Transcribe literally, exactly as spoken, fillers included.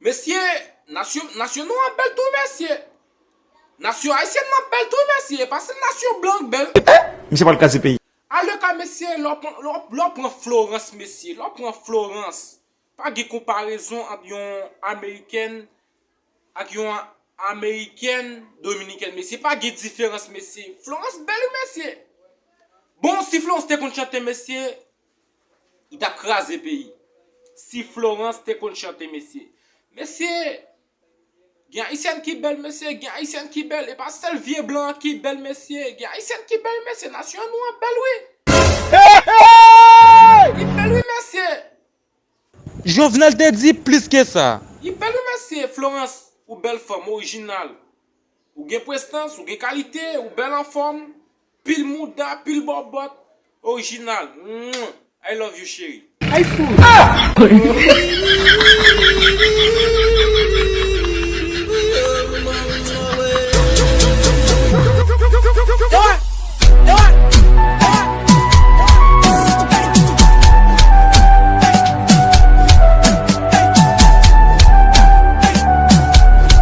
Mesye, nasyon, nasyon nou an bèl tou, mesye. Nasyon ayisyèn nan bèl tou, mesye. E pa sèl nasyon blan k bèl. Misye pral kraze peyi. Aleka, mesye, lè w pran, lè w, lè w pran Florence, mesye, lè w pran Florence, pa gen konparezon ant yon amerikèn ak yon amerikèn dominikèn, mesye. Pa gen diferans, mesye. Florence bèl, wi, mesye. Bon, si Florence te konn chante, mesye, li t ap kraze peyi. Si Florence te konn chante, mesye. Mesye, gen ayisyèn ki bèl, mesye, gen ayisyèn ki bèl. E pa sèl vye blan an ki bèl, mesye. Gen ayisyèn ki bèl, mesye. Nasyon nou an bèl, wi. Li bèl, wi, mesye. Jovenel te di plis ke sa. Li bèl, wi, mesye. Florence, ou bèl fanm, orijinal. Ou gen prestans, ou gen kalite, ou bèl anfòm. Pil mouda, pil bòbòt. Orijinal. Mwah. I love you, cheri. Ay fou.